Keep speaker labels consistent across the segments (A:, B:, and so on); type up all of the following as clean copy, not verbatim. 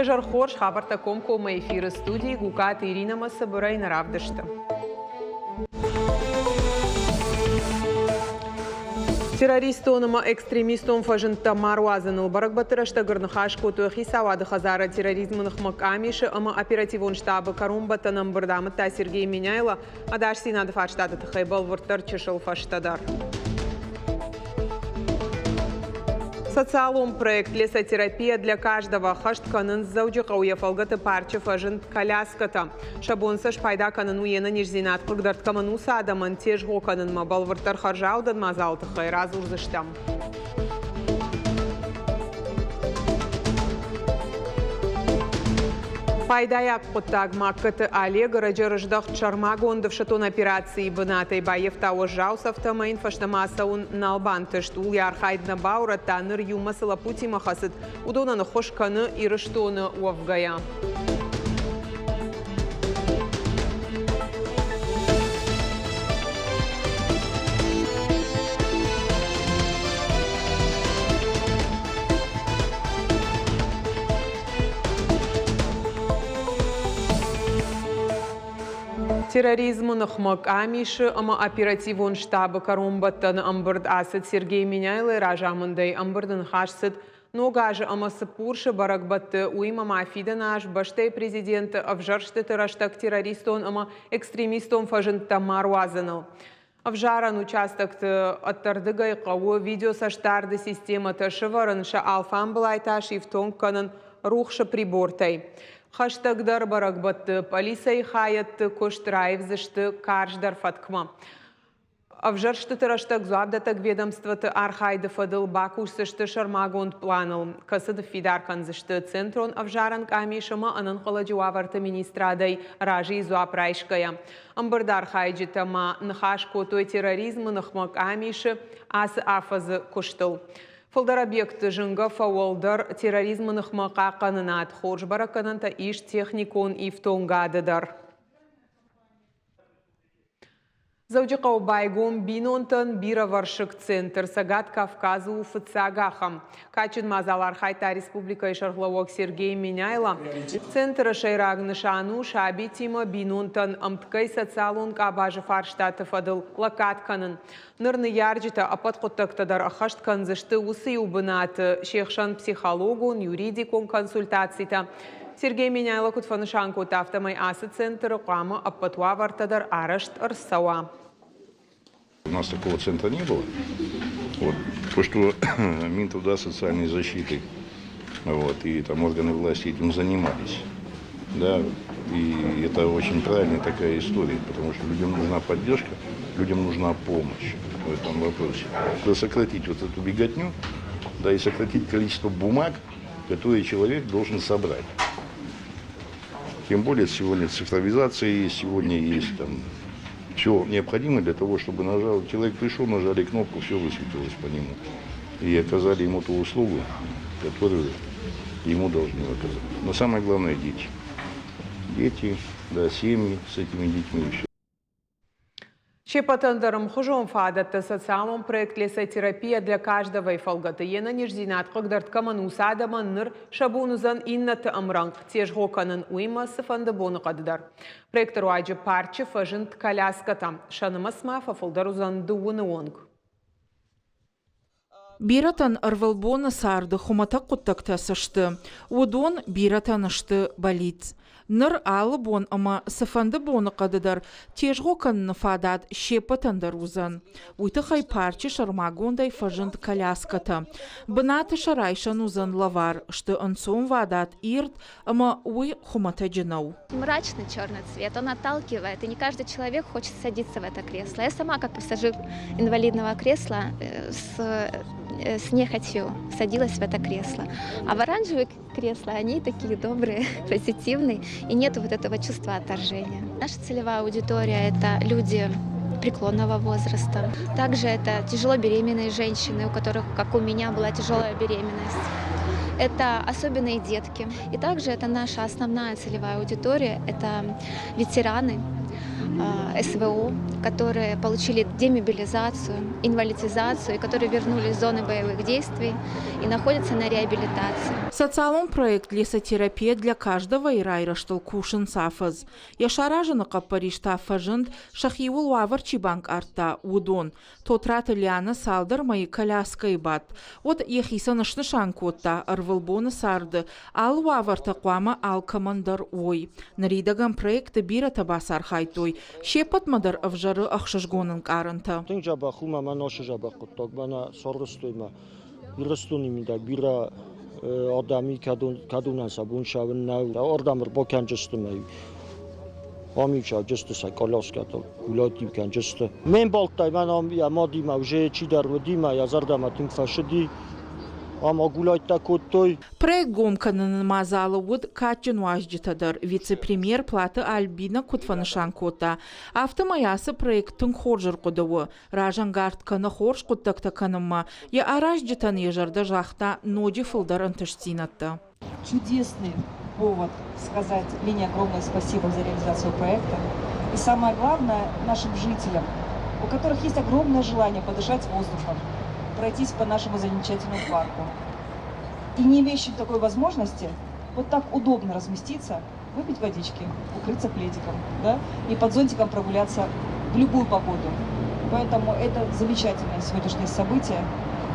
A: Уе зӕр хорз, хабӕрттӕ комкоммӕ эфиры студийы Гукаты Иринӕмӕ цыбырӕй нӕ равдысты. Террористон ӕмӕ экстремистон фӕзындтӕ ма руадзыныл бӕрӕгбӕтты рӕстӕг ӕрныхас кодтой хицауады хӕдзары терроризмы ныхмӕ къамисы ӕмӕ оперативон штабы кӕронбӕттӕн ӕмбырд амыдта Сергей Меняйло. Ӕдасдзинады фарстаты тыххӕй бӕлвырддӕр чысыл фӕстӕдӕр. Социалон проект «Лесотерапия для каждого» хӕст кӕнынц Дзӕуджыхъӕуы йӕ фӕлгӕты парчы фӕзынд коляскӕтӕ. Сӕ бон сӕ спайда кӕнын у йе нӕниздзинад хъыгдӕрд кӕмӕн уыцы адӕмӕн тезгъо кӕнынмӕ бӕлвырддӕр хӕрзаудӕн мадзалы тыххӕй радзурдзыстӕм. Пайдайаг хъуыддаг Магкаты Олег ӕрӕджы рыздӕхт сӕрмагонд ӕфсӕддон операцийы бынатӕй баййӕфта уӕззау цӕфтӕ ӕмӕ йын фӕстӕмӕ ацӕуын нал бантыст. Ууыл йӕ архайд нӕ баурӕдта, ныр иумӕ цы лӕппутимӕ хӕцыд, уыдонӕн ӕххуыс кӕны Ирыстоны уӕвгӕйӕ. Терроризмы ныхмӕ къамисы ӕмӕ оперативон штабы кӕронбӕттӕны ӕмбырд ацыд Сергей Меняйлойы разамындӕй. Ӕмбырды ныхас цыд Ног азы ӕмӕ Цыппурсы бӕрӕгбӕтты, уыимӕ ма фидӕн аз бӕстӕйы президенты ӕвзӕрстыты рӕстӕг террористон ӕмӕ экстремистон фӕзындтӕ ма руадзыныл. Ӕвзарӕн участокты ӕддӕрдыгӕй хъӕуы видеоцӕстдарды системӕтӕ сӕвӕрын, сӕ алфамбылай та сифтонг кӕнын рухсы прибортӕй. Хӕстӕгдӕр бӕрӕгбӕтты пъӕлицӕйы хайӕдты куыст раивдзысты карздӕр фӕткмӕ. Ӕвзӕрстыты рӕстӕг дзуапдӕттӕг ведомствоты архайды фӕдыл бакусдзысты сӕрмагонд пъланыл, кӕцы ныффидар кӕндзысты Центрон ӕвзарӕн къамис ӕмӕ ӕнӕнхъӕлӕджы уавӕрты министрадӕй разыйы дзуапп райсгӕйӕ. Ӕмбырды архайджытӕ ма ныхас кодтой терроризмы ныхмӕ къамисы ацы афӕдзы куыстыл. Фылдӕр объектты зынгӕ фӕуӕлдӕр терроризмы ныхмӕ хъахъхъӕнынад, хорз бӕрӕггӕнӕнтӕ ис техникон ифтонгады дӕр. Дзӕуджыхъӕуы байгом бинонтӕн бирӕвӕрсыг центр Цӕгат Кавказы у фыццаг ахӕм. Кадджын мадзал архайдта республикӕйы сӕргълӕууӕг Сергей Меняйло. Центры сӕйраг нысан у сабитимӕ бинонтӕн ӕмткӕй социалон къабазы фарстаты фӕдыл лӕггад кӕнын. Ныр ныййарджытӕ ӕппӕт хъуыддӕгтӕ дӕр ӕххӕст кӕндзысты уыцы иу бынаты, се хсӕн психологон, юридикон консультацитӕ. Сергей Меняйло куыд фӕнысан кодта, афтӕмӕй ацы центры хъуамӕ ӕппӕт уавӕртӕ дӕр арӕзт ӕрцӕуа.
B: У нас такого центра не было. Вот. То, что Минтруда социальной защиты вот, и там органы власти этим занимались. Да, и это очень правильная такая история, потому что людям нужна поддержка, людям нужна помощь в этом вопросе. Да сократить вот эту беготню, да и сократить количество бумаг, которые человек должен собрать. Тем более сегодня цифровизация есть, сегодня есть там все необходимое для того, чтобы нажал, человек пришел, нажали кнопку, все высветилось по нему. И оказали ему ту услугу, которую ему должны оказать. Но самое главное – дети. Дети, да, семьи с этими детьми. Все.
A: Се ппӕтӕн дӕр ӕмхуызон фадӕттӕ социалон проект «Лесотерапия для каждого» фӕлгӕты йе нӕниздзинад хъыгдӕрд кӕмӕн у, уыцы адӕмӕн ныр сӕ бон уыдзӕн иннӕты ӕмрӕнхъ тезгъо кӕнын, уыимӕ цыфӕнды боныхъӕды дӕр. Проекты руаджы парчы фӕзынд коляскӕтӕ, сӕ нымӕц ма фӕфылдӕр уыдзӕн дыууыны онг.
C: Бирӕтӕн ӕрвылбоны царды хуымӕтӕг хъуыддӕгтӕ цы сты, уыдон бирӕтӕн сты бӕллиц. Ныр алы бон ӕмӕ цыфӕнды боныхъӕды дӕр тезгъо кӕныны фадат се ппӕтӕн дӕр уыдзӕн. Уый тыххӕй парчы сӕрмагондӕй фӕзынд коляскӕтӕ. Бынаты сӕ райсӕн уыдзӕн лӕвар, сты ӕнцонвадат, ирд ӕмӕ уый хуымӕтӕджы нӕу.
D: Мрачный черный цвет, он отталкивает, и не каждый человек хочет садиться в это кресло. Я сама, как пассажир инвалидного кресла, с нехотью садилась в это кресло. А в оранжевые кресла они такие добрые, позитивные, и нет вот этого чувства отторжения. Наша целевая аудитория – это люди преклонного возраста. Также это тяжело беременные женщины, у которых, как у меня, была тяжелая беременность. Это особенные детки. И также это наша основная целевая аудитория, это ветераны, СВО, которые получили демобилизацию, инвалидизацию, которые вернулись в зоны боевых действий и находятся на реабилитации.
C: Социалон проект «Лесотерапия для каждого»-йы райрӕзтыл кусынц афӕдз. Йӕ саразыны хъӕппӕрис та фӕзынд, сӕхиуыл уавӕр чи банкъардта, уыдон. Тотраты Лианӕ цалдӕр мӕйы коляскӕйы бадт. Уӕд йӕхицӕн снысан кодта, ӕрвылбоны царды алы уавӕртӕ хъуамӕ алкӕмӕн дӕр уой. Ныридӕгӕн проекты бирӕтӕ бацархайдтой, се ппӕтмӕ дӕр ӕвзӕры ӕхсызгон ӕнкъарӕнтӕ.
E: Тынг дзӕбӕх у мӕ носы дзӕбӕх хъуыддаг, мӕнӕ сӕррыстой мӕ Ирыстони мидӕг бирӕ адӕми кӕдонӕн сӕ бон цӕуын нӕу. Ардӕм ӕрбакӕнджысты мӕ ами цӕуджысты сӕ коляскӕтыл, кулӕтти кӕнджысты. Ме мбӕлттӕй мӕн йӕ мадимӕ уже чидӕр уыди мӕ йӕ зӕрдӕмӕ тынг фӕцыди. Ам агулӕйттӕ кодтой.
C: Проект гом кӕныны мадзалы уыд кадджын уазджытӕ дӕр. Вице-премьер Платы Альбина куыд фӕнысан кодта, афтӕмӕй ацы проект тынг хорз ӕрхъуыды у. Разӕнгард кӕны хорз хъуыддӕгтӕ кӕнынмӕ, йӕ аразджытӕн йӕ зӕрдӕ загъта ноджы фылдӕр ӕнтыстдзинӕдтӕ.
F: Чудесный повод сказать Лене огромное спасибо за реализацию проекта. И самое главное, нашим жителям, у которых есть огромное желание подышать воздухом, пройтись по нашему замечательному парку. И не имеющим такой возможности, вот так удобно разместиться, выпить водички, укрыться пледиком, да, и под зонтиком прогуляться в любую погоду. Поэтому это замечательное сегодняшнее событие.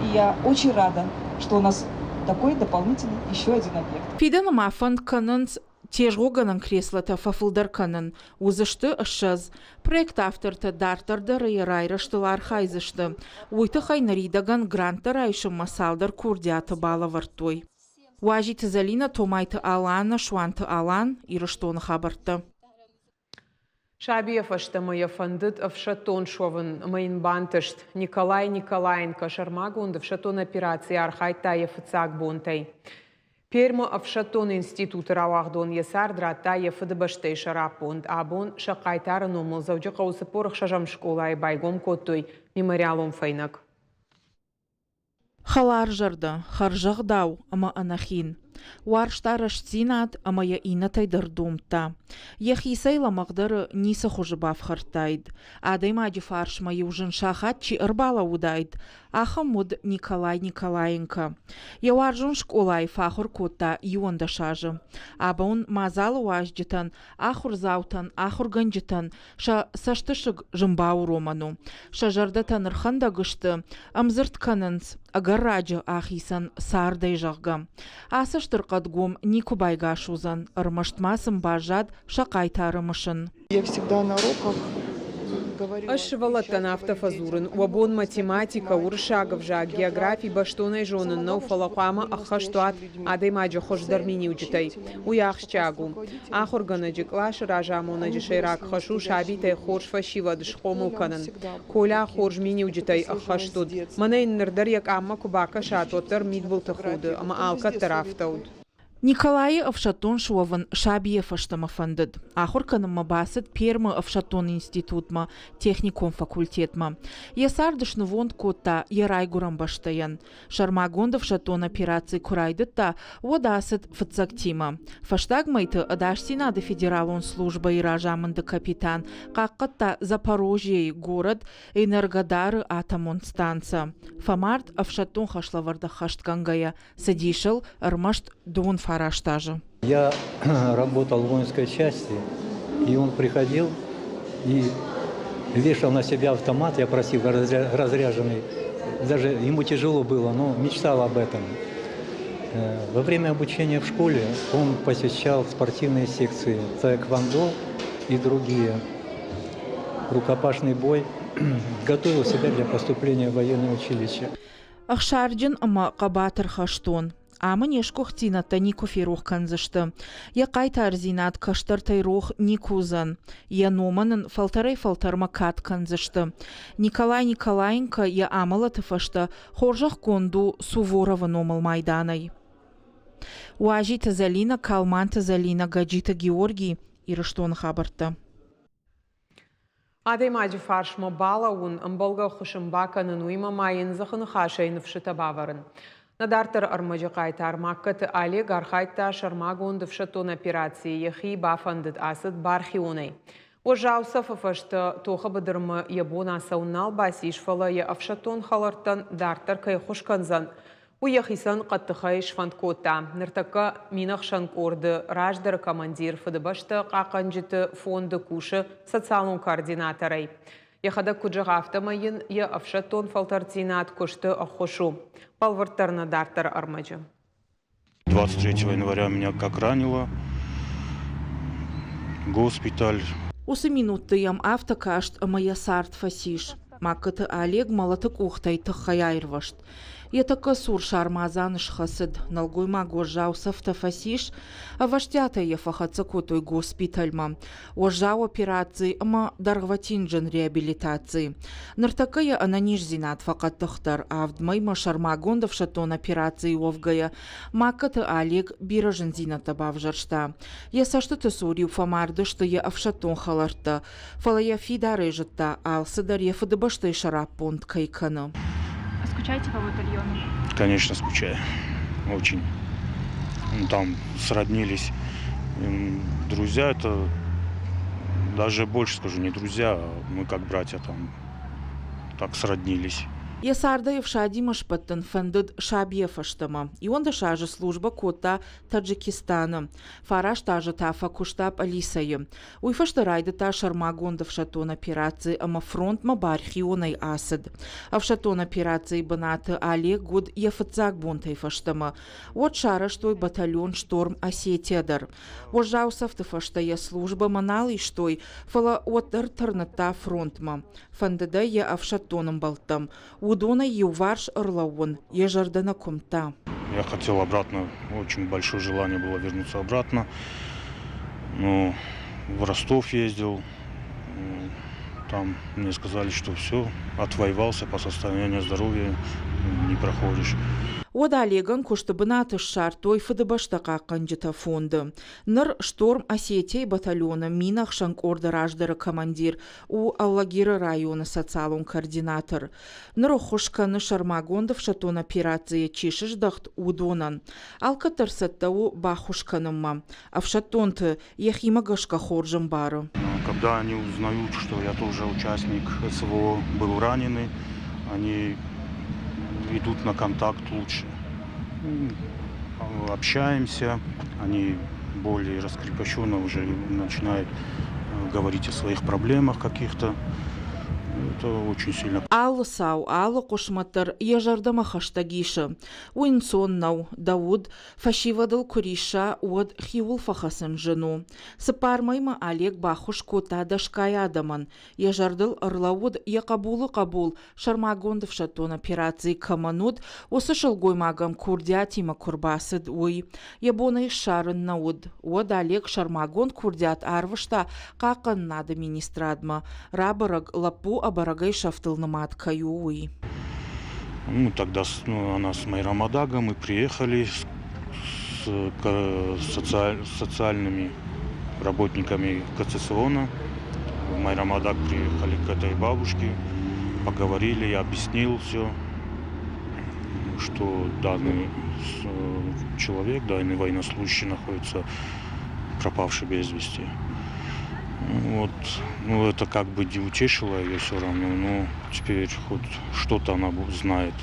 F: И я очень рада, что у нас такой дополнительный еще один объект.
C: Фидӕны ма фӕнд кӕнынц тезгъогӕнӕн креслотӕ фӕфылдӕр кӕнын. Уыдзысты 20. Проекты автортӕ дарддӕр дӕр йӕ райрӕзтыл архайдзысты. Уый тыххӕй ныридӕгӕн гранттӕ райсынмӕ цалдӕр курдиаты балӕвӕрдтой. Уазиты Зӕлинӕ, Томайты Алана, Суанты Алан, Ирыстоны хабӕрттӕ.
A: Сабийӕ фӕстӕмӕ йӕ фӕндыд ӕфсӕддон суӕвын ӕмӕ йын бантыст. Николай Николаенко сӕрмагонд ӕфсӕддон операцийы архайдта йӕ фыццаг бонтӕй. Пермы ӕфсӕддон институты рауагъдон йӕ цард радта йӕ фыдыбӕстӕйы сӕраппонд. Абон сӕ хъайтары номыл Дзӕуджыхъӕуы 46-ӕм скъолайы байгом кодтой мемориалон фӕйнӕг.
C: Хӕларзӕрдӕ, хӕрзӕгъдау ӕмӕ ӕнӕхин. Уарзта рӕстдзинад ӕмӕ йӕ иннӕтӕй дӕр домдта. Йӕхицӕй лӕмӕгъдӕры ницы хуызы бафхӕрдтаид. Адӕймаджы фарсмӕ-иу зын сахат чи ӕрбалӕууыдаид, ахӕм уыд Николай Николаенко. Йӕ уарзон скъолайы фӕахуыр кодта 11 азы. Абон мадзалы уазджытӕн, ахуырдзаутӕн, ахуыргӕнджытӕн сӕ цӕстысыг зын бауромӕн у. Сӕ зӕрдӕтӕ нырхӕндӕг сты, ӕмдзырд кӕнынц, ӕгӕр раджы ахицӕн цардӕй, зӕгъгӕ. Ацы стыр хъӕдгом никуы байгас уыдзӕн, ӕрмӕст ма сын баззад сӕ хъайтары мысын.
G: Я всегда на уроках.
A: Ӕз сывӕллӕттӕн афтӕ фӕдзурын, уӕ бон математикӕ, уырыссаг ӕвзаг, географи бӕстонӕй зонын нӕу, фӕлӕ хъуамӕ ӕххӕст уат адӕймаджы хуыздӕр миниуджытӕй. Уый ахсджиаг у. Ахуыргӕнӕджы, къласы разамонӕджы сӕйраг хӕс у сабитӕй хорз фӕсивӕд схъомыл кӕнын. Коля хорз миниуджытӕй ӕххӕст уыд. Мӕнӕ йын ныр дӕр йӕ къаммӕ куы бакӕсат, уӕддӕр мидбылты худы, ӕмӕ алкӕддӕр афтӕ уыд.
C: Николайы ӕфсӕддон суӕвын сабийӕ фӕстӕмӕ фӕндыд. Ахуыр кӕнынмӕ бацыд Пермы ӕфсӕддон институтмӕ, техникон факультетмӕ. Йӕ цард снывонд кодта йӕ райгуырӕн бӕстӕйӕн. Сӕрмагонд ӕфсӕддон операци куы райдыдта, уӕд ацыд фыццӕгтимӕ. Фӕстаг мӕйты Ӕдасдзинады федералон службӕйы разамынды капитан хъахъхъӕдта Запорожьейы город Энергодары атомон станцӕ. Фӕмард ӕфсӕддон хӕслӕвӕрд ӕххӕстгӕнгӕйӕ, цыдис ыл ӕрмӕст 19 азы.
H: Я работал в воинской части, и он приходил и вешал на себя автомат, я просил разряженный. Даже ему тяжело было, но мечтал об этом. Во время обучения в школе он посещал спортивные секции, таэквондо и другие, рукопашный бой, готовил себя для поступления в военное училище.
C: Ӕхсарджын ӕмӕ хъӕбатыр хӕстон. Ам ын йе сгуыхтдзинӕдтӕ никуы ферох кӕндзысты. Йӕ хъайтардзинад кӕстӕртӕй рох никуы уыдзӕн. Йӕ номӕн ын фӕлтӕрӕй-фӕлтӕрмӕ кад кӕндзысты. Николай Николаенко йӕ амӕлӕты фӕстӕ хорзӕхгонд у Суворовы номыл майданӕй. Уазиты Зӕлинӕ, Калманты Зӕлинӕ, Гӕджиты Георгий, Ирыстоны хабӕрттӕ.
A: Адӕймаджы фарсмӕ балӕууын, ӕмбӕлгӕ ӕххуыс ын бакӕнын, уыимӕ ма йын дзыхы ныхасӕй ныфсытӕ бавӕрын. Нӕ дарддӕры ӕрмӕджы хъайтар Магкӕты Олег архайдта сӕрмагонд ӕфсӕддон операцийы, йӕхи бафӕндыд, ацыд бархионӕй. Уӕззау цӕфы фӕстӕ тохы быдырмӕ йӕ бон ацӕуын нал бацис, фӕлӕ йӕ ӕфсӕддон хӕлӕрттӕн дарддӕр кӕй ӕххуыс кӕндзӕн, уый йӕхицӕн хъӕддыхӕй сфӕнд кодта. Ныртӕккӕ минӕхсӕн къорды раздӕры командир Фыдыбӕстӕ хъахъхъӕнджыты фонды кусы социалон координаторӕй. Йӕхӕдӕг куыд зӕгъы, афтӕмӕй йын йӕ ӕфсӕддон фӕлтӕрддзинад куысты ӕххуыс у. Бӕлвырддӕр нӕ дарддӕры ӕрмӕджы.
G: 23 января меня как ранило. Госпиталь.
C: Уыцы минутты йӕм афтӕ каст, ӕмӕ йӕ цард фӕцис. Магкаты Олег мӕлӕты къухтӕй тыххӕй аирвӕзт. Йӕ тӕккӕ цур сармадзан схӕцыд, нӕлгоймаг уӕззау цӕфтӕ фӕцис, ӕвӕстиатӕй йӕ фӕхӕццӕ кодтой госпитальмӕ. Уӕззау операци ӕмӕ дӕргъвӕтинджын реабилитаци. Ныртӕккӕ йӕ ӕнӕниздзинад фӕхъӕддыхдӕр. Авд мӕймӕ сӕрмагонд ӕфсӕддон операцийы уӕвгӕйӕ, Магкаты Олег бирӕ зындзинӕдтӕ бавзӕрста. Йӕ цӕстыты цур-иу фӕмард сты йӕ ӕфсӕддон хӕлӕрттӕ, фӕлӕ йӕ фидарӕй зыдта, алцыдӕр йӕ фыдыбӕстӕйы сӕраппонд кӕй кӕны.
I: Скучаете по батальону?
G: Конечно, скучаю. Очень. Там сроднились друзья. Это даже больше скажу, не друзья, а мы как братья там так сроднились.
C: Йӕ цардӕй ӕфсадимӕ сбӕттын фӕндыд сабийӕ фӕстӕмӕ. 11 азы службӕ кодта Таджикистаны, фараст азы та фӕкуыста пъӕлицӕйы. Уый фӕстӕ райдыдта сӕрмагонд ӕфсӕддон операци ӕмӕ фронтмӕ бархионӕй ацыд. Ӕфсӕддон операцийы бынаты Олег уыд йӕ фыццаг бонтӕй фӕстӕмӕ. Уӕд сарӕзтой батальон «Шторм Осетия» дӕр. Уӕззау цӕфты фӕстӕ йӕ службӕмӕ нал истой, фӕлӕ уӕддӕр тырныдта фронтмӕ. Фӕндыд ӕй йӕ ӕфсӕддон ӕмбӕлттӕм. Уыдонӕй иуварс ӕрлӕууын йӕ зӕрдӕ нӕ куымдта.
G: Я хотел обратно, очень большое желание было вернуться обратно. Но в Ростов ездил, там мне сказали, что все, отвоевался по состоянию здоровья, не проходишь.
C: Уӕд Олегӕн куысты бынаты ссардтой Фыдыбӕстӕ хъахъхъӕнджытӕ фонды. Ныр Шторм Осетияйы батальоны минӕхсӕн къорды раздӕры командир у Алагиры районы социалон координатор. Ныр ӕххуыс кӕны сӕрмагонд ӕфсӕддон операцийӕ чи сыздӕхт, уыдонӕн. Алкӕддӕр цӕттӕ у баххуыс кӕнынмӕ. Ӕфсӕддонты йӕхимӕ гӕсгӕ хорз ӕмбары.
G: Когда они узнают, что я тоже участник СВО, был раненый, они идут на контакт лучше. Общаемся, они более раскрепощенно уже начинают говорить о своих проблемах каких-то. Это очень сильно.
C: Алы цау, алы хъысмӕт дӕр йӕ зӕрдӕмӕ хӕстӕг исы. Уый ӕнцон нӕу, дӕ уд фӕсивӕдыл куы рисса, уӕд хиуыл фӕхӕцын зын у. Цыппар мӕймӕ Олег баххуыс кодта дӕсгай адӕмӕн. Йӕ зӕрдыл ӕрлӕууыд йӕ хъӕбулы хъӕбул сӕрмагонд ӕфсӕддон операци кӕмӕн уыд, уыцы сылгоймагӕн курдиатимӕ куы рбацыд, уый. Йӕ бон ӕй ссарын нӕ уыд. Уӕд Олег сӕрмагонд курдиат арвыста Хъахъхъӕнынады министрадмӕ. Рабӕрӕг, лӕппу ӕбӕрӕгӕй сӕфтыл нымад кӕй у, уый.
G: Ну, тогда ну, она с Майрамадага, мы приехали с социальными работниками КЦСОНа. В Майрамадак приехали к этой бабушке, поговорили, я объяснил все, что данный человек, данный военнослужащий находится пропавший без вести. Вот, ну, это как бы не утешило ее все равно, но теперь хоть что-то она знает.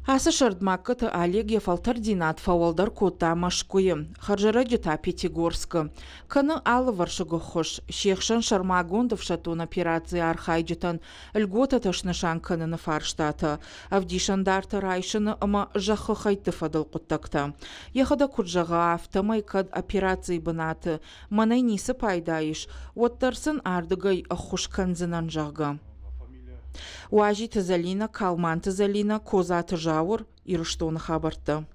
C: Ацы сӕрд Магкаты Олег йӕ фӕлтӕрддзинад фӕуӕлдӕр кодта Мӕскуыйы, хӕрзӕрӕджы та Пятигорскы. Кӕны алывӕрсыг ӕххуыс, се хсӕн сӕрмагонд ӕфсӕддон операцийы архайджытӕн льготӕтӕ снысан кӕныны фарстатӕ, ӕвдисӕндартӕ райсыны ӕмӕ зӕххы хӕйтты фӕдыл хъуыддӕгтӕ. Йӕхӕдӕг куыд зӕгъы, афтӕмӕй кӕд операцийы бынаты мӕнӕй ницы пайда ис, уӕддӕр сын ардыгӕй ӕххуыс кӕндзынӕн, зӕгъгӕ. Уазиты Зӕлинӕ, Калманты Зӕлинӕ, Козаты Зауыр, Ирыстоны хабӕрттӕ.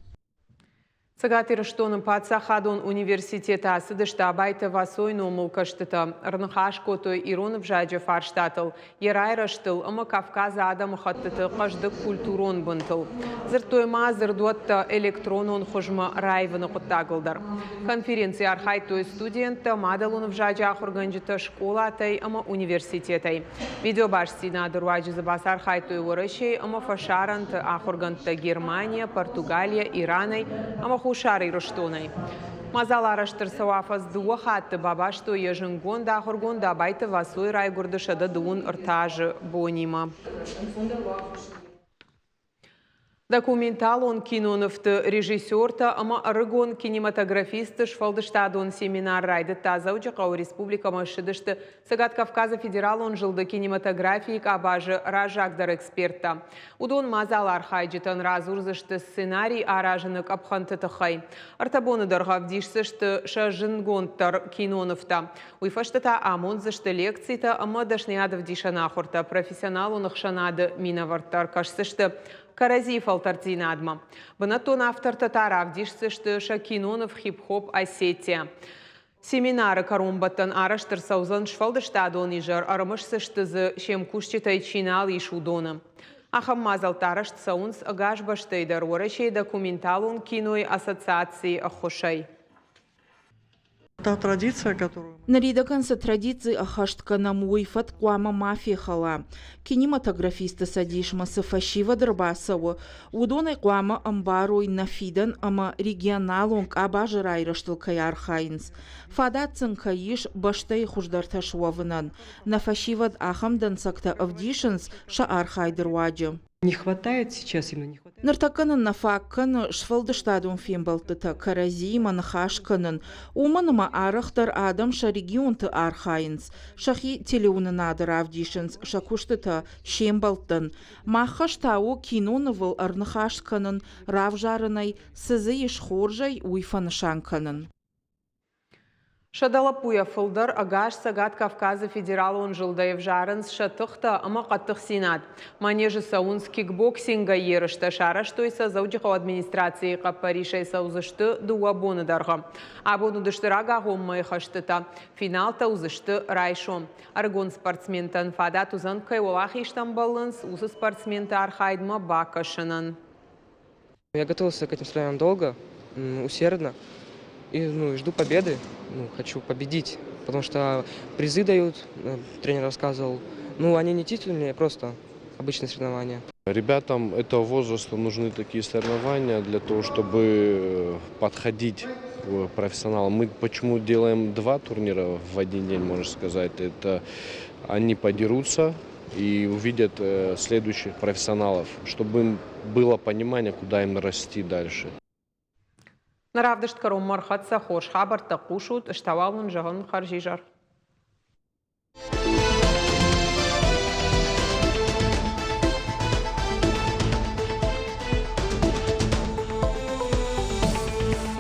A: Цӕгат Ирыстоны паддзахадон университеты ацыдысты Абайты Васойы номыл кӕстытӕ. Ӕрныхас кодтой ирон ӕвзаджы фарстатыл, йӕ райрӕзтыл ӕмӕ Кавказы адӕмыхӕттыты хъӕздыг культурон бынтыл. Дзырдтой ма дзырдуӕттӕ электронон хуызмӕ раивыны хъуыддагыл дӕр. Конференцийы архайдтой студенттӕ, мадӕлон ӕвзаджы ахуыргӕнджытӕ скъолатӕй ӕмӕ университетӕй. Видеобастдзинады руаджы дзы бацархайдтой Уӕрӕсейы ӕмӕ фӕсарӕнты ахуыргӕндтӕ Германийӕ, Португалийӕ, Иранӕй ӕмӕ Хуссар Ирыстонӕй. Мадзал арӕзт ӕрцӕуы афӕдз дыууӕ хатты, бабастой йӕ зындгонд ахуыргонд Абайты Васойы райгуырды 133 азы бонимӕ. Документалон кинонывты режиссертӕ ӕмӕ ӕрыгон кинематографистты сфӕлдыстадон семинар райдыдта Дзӕуджыхъӕуы республикӕмӕ ссыдысты Цӕгат Кавказы федералон зылды кинематографийы къабазы раззагдӕр эксперттӕ. Уыдон мадзалы архайджытӕн радзурдзысты сценарий аразыны къӕпхӕнты тыххӕй. Ӕртӕ боны дӕргъы ӕвдисдзысты сӕ зындгонддӕр кинонывтӕ. Уый фӕстӕ та амондзысты лекцитӕ ӕмӕ дӕсныйадӕвдисӕн ахуыртӕ профессионалон ӕхсӕнады минӕвӕрттӕ ӕркӕсдзысты кӕрӕдзийы фӕлтӕрддзинадмӕ. Бынӕттон автортӕ та равдисдзысты сӕ киноныв хип-хоп Осетия. Семинары кӕронбӕттӕн арӕзт ӕрцӕудзӕн сфӕлдыстадон изӕр, ӕрымысдзысты дзы се мкусджытӕй чи нал ис, уыдоны. Ахӕм мадзӕлттӕ арӕзт цӕуынц ӕгас бӕстӕйы дӕр Уӕрӕсейы документалон кинойы ассоциацийы ӕххуысӕй.
J: Та традиция, которую
C: Ныридӕгӕн цы традици ӕххӕст кӕнӕм, уый фӕтк хъуамӕ ма фехӕла. Кинематографисты цӕдисмӕ цы фӕсивӕд ӕрбацӕуы, уыдон ӕй хъуамӕ ӕмбарой нӕ фидӕн ӕмӕ регионалон къабазы райрӕзтыл кӕй архайынц. Фадат сын кӕй ис бӕстӕйы хуыздӕртӕ суӕвынӕн. Нӕ фӕсивӕд ахӕм дӕнцӕгтӕ ӕвдисынц сӕ архайды руаджы.
F: Не хватает сейчас именно не хватает.
C: Ныртӕккӕ нын нӕ фаг кӕны сфӕлдыстадон фембӕлдтытӕ, кӕрӕдзиимӕ ныхас кӕнын, уымӕн ӕмӕ арӕхдӕр адӕм сӕ регионты архайынц, сӕхи телеуынынады равдисынц сӕ куыстытӕ се мбӕлттӕн. Мах хӕс та у кинонывыл ӕрныхас кӕнын, равзарынӕй, цы дзы ис хорзӕй, уый фӕнысан кӕнын.
A: Сӕдӕ лӕппуйӕ фылдӕр ӕгас Цӕгат Кавказы федералон зылдӕй ӕвзарынц сӕ тыхтӕ ӕмӕ хъӕддыхдзинад. Манежы цӕуынц кикбоксингӕй ерыстӕ, сарӕзтой сӕ Дзӕуджыхъӕуы администрацийы хъӕппӕрисӕй цӕудзысты дыууӕ боны дӕргъы. Абон уыдысты рагагъоммӕйы хӕстытӕ, финалтӕ уыдзысты райсом. Ӕрыгон спортсментӕн фадат уыдзӕн, кӕй уӕлахизтӕм бӕллынц, уыцы спортсменты архайдмӕ бакӕсынӕн.
K: Я готовился к этим соревнованиям долго, усердно. И, ну, жду победы, ну, хочу победить, потому что призы дают, тренер рассказывал. Ну, они не титульные, просто обычные соревнования.
L: Ребятам этого возраста нужны такие соревнования для того, чтобы подходить к профессионалам. Мы почему делаем два турнира в один день, можно сказать. Это они подерутся и увидят следующих профессионалов, чтобы им было понимание, куда им расти дальше.
A: Нӕ равдыст кӕронмӕ ӕрхӕццӕ хорз хабӕрттӕ хъусут, ӕз та уал уын зӕгъын хӕрзизӕр.